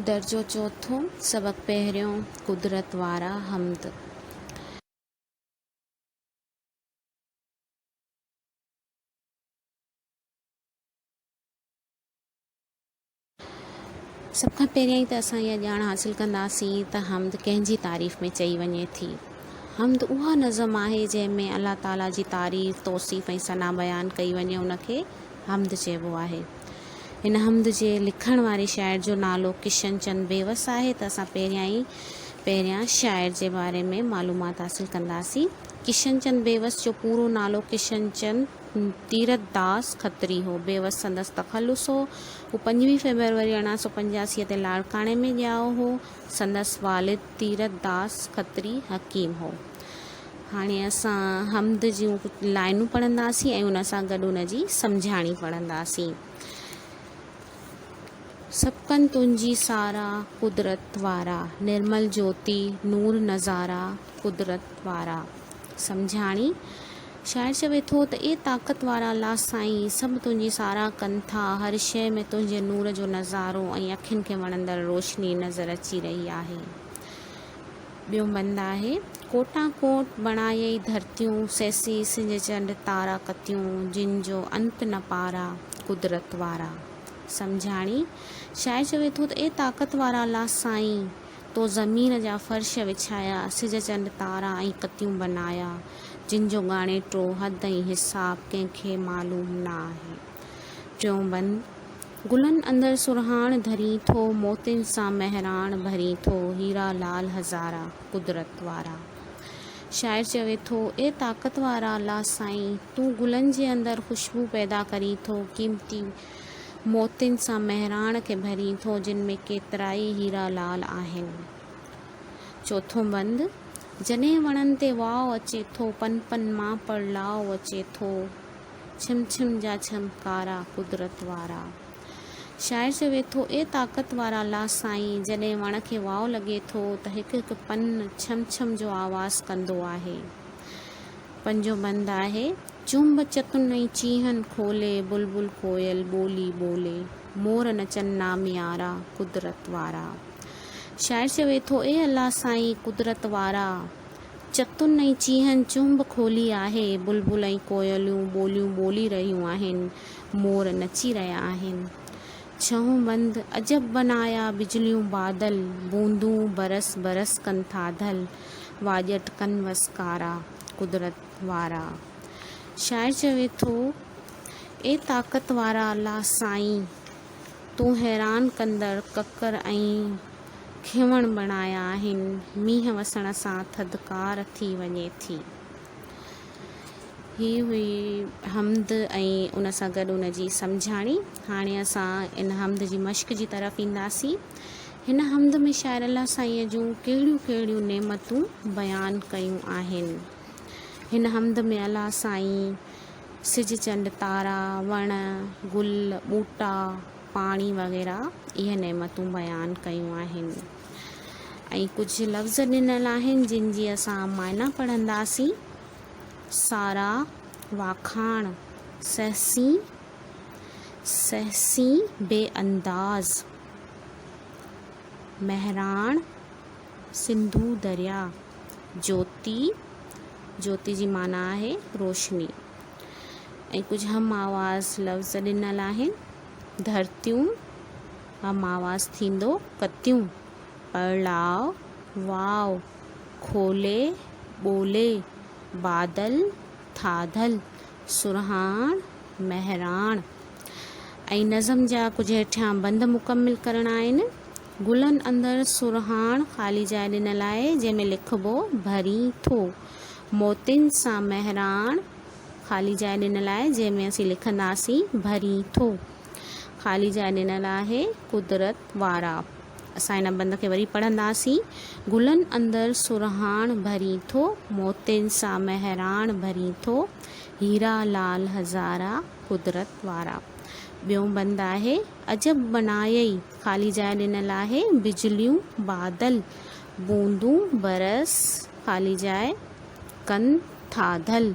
درجو چوٿون، سبق پهريون، قدرت وارا حمد. سڀ کان پهريائين ته اسان اها ڄاڻ حاصل ڪنداسين ته حمد ڪنهن جي تعريف ۾ چئي وڃي ٿي. حمد اها نظم آهي جنهن ۾ الله تعاليٰ جي تعريف، توصيف ۽ ثنا بيان ڪئي وڃي ان کي حمد چئبو آهي. هن حمد جي لکڻ واري شاعر جو نالو ڪشن چند بيوس آهي ته اسان پهريائين پهريان شاعر جي باري ۾ معلومات حاصل ڪنداسين. ڪشن چند بيوس جو پورو نالو ڪشن چند تيرٿ داس کتري هو. بيوس سندس تخلص هو. هو 25 فيبروري 1885 تي لاڙڪاڻي ۾ ڄائو هو. سندس والد تيرٿ داس کتري حڪيم هو. هاڻي اسان حمد جون ڪجهه لائنون پڙهنداسين ۽ ان سان گڏ ان جي سمجهاڻي پڙهنداسين. سڀ ڪن تنهنجي سارا قدرت وارا، نرمل جوتي نور نظارا قدرت وارا. سمجهاڻي، شاعر چوي ٿو ته اي طاقت وارا الله سائين، سڀ تنهنجي ساراهه ڪن ٿا، هر شيء ۾ تنهنجي نور جو نظارو ۽ اکين کي وڻندڙ روشني نظر اچي رهي آهي. ٻيون بند آهي. ڪوٽان ڪوٽ بڻايئي ڌرتيون، سيسي سج چنڊ تارا ڪتيون، جن جو انت نه پارا، قدرت وارا. سمجهاڻي، شاعر چوي ٿو ته اي طاقت وارا الله سائين! تو زمين جا فرش وڇايا، سج چنڊ تارا ۽ ڪتيون بنايا، جن جو ڳاڻيٽو، حد ۽ حساب ڪنهن کي معلوم نه آهي. ٽيون بند. گلن اندر سرهاڻ ڌرين ٿو، موتين سان مهراڻ ڀرين ٿو، هيرا لال هزارا، قدرت وارا. شاعر چوي ٿو، اي طاقت وارا الله سائين، تون گلن جي اندر خوشبو پيدا ڪرين ٿو، قيمتي موتين سان مهراڻ کي ڀرين ٿو، جن ۾ ڪيترائي هيرا لال آهن. چوٿون بند، جڏهن وڻن تي واء اچي ٿو، پن پن مان پڙلاء اچي ٿو. ڇم ڇم جا ڇمڪارا قدرت وارا. شاعر چوي ٿو، اي طاقت وارا الله سائين، جڏهن وڻ کي واء لڳي ٿو ته هڪ هڪ پن ڇم ڇم جو آواز ڪندو آهي. پنجون بند آهي، چونب چتن ۽ چيهن کولي، بلبل ڪوئل ٻولي ٻولي، مور نچن ناميارا قدرت وارا. شاعر چوي ٿو، اي الله سائين قدرت وارا! چتن ۽ چيهن چهنب کولي آهي، بلبل ۽ ڪوئليون ٻوليون ٻولي رهيون آهن، مور نچي رهيا آهن. ڇهون بند، عجب بنايا بجليون بادل، بوندون برس برس ڪن ٿاڌل، واڄٽ ڪن وسڪارا، قدرت وارا. شاعر چوي ٿو، اي طاقت وارا الله سائين! تون حيران ڪندڙ ڪڪر ۽ کنوڻ بڻايا آهن، مينهن وسڻ سان ٿڌڪار ٿي وڃي ٿي. هي هئي حمد ۽ ان سان گڏ ان جي سمجهاڻي. هاڻي اسان ان حمد جي مشق جي طرف اينداسين. هن حمد ۾ شاعر الله سائينء جون ڪهڙيون ڪهڙيون نعمتون بيان ڪيون آهن. هن حمد ۾ الله سائين سج چنڊ تارا، وڻ، گل، ٻوٽا، پاڻي وغيره اهي نعمتون بيان ڪيون آهن ۽ ڪجهه لفظ ڏنل آهن جن جي اسان معنيٰ پڙهنداسين، سارا، واکاڻ، سهسين، سهسين بي انداز، مهراڻ، سنڌو درياء، جوتي، جوتي جي معنيٰ آهي روشني ۽ ڪجهه هم آواز لفظ ڏنل آهن، ڌرتيون، هم آواز ٿيندو ڪتيون، پڙلاء، واء، کولي، ٻولي، بادل، ٿاڌل، سرهاڻ، مهراڻ ۽ نظم جا ڪجهه هيٺيان بند مڪمل ڪرڻا آهن. گلن اندر سرهاڻ خالي جاء ڏنل آهي، جنهن ۾ لکبو ڀرين ٿو. موتين سان مهراڻ خالي جاء ڏنل آهي، جنهن ۾ اسين لکنداسين ڀرين ٿو. خالي جاء ڏنل آهي قدرت وارا. اسان هن بند کي وري پڙهنداسين. گلن اندر سرهاڻ ڀرين ٿو، موتين سان مهراڻ ڀرين ٿو، هيرا لال هزارا قدرت وارا. ٻيون بند آهي، عجب بنايئي، خالي جاء ڏنل آهي، بجليون، بادل، بوندون، برس، خالي جاء، ڪن ٿاڌل،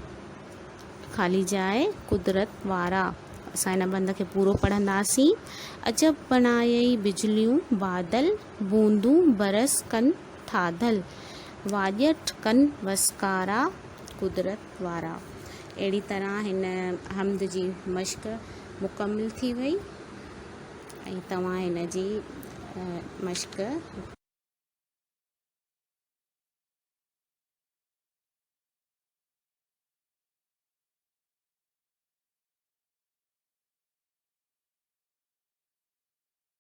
خالي جاء، قدرت وارا. اسان هن بند کي پورو پڙهنداسين. عجب بڻايئي بجليون بادل، بوندون برس ڪن ٿاڌل، واڄٽ ڪن وسڪارا قدرت وارا. اهڙي طرح هن حمد جي مشق مڪمل ٿي وئي ۽ توهان هن جي مشق.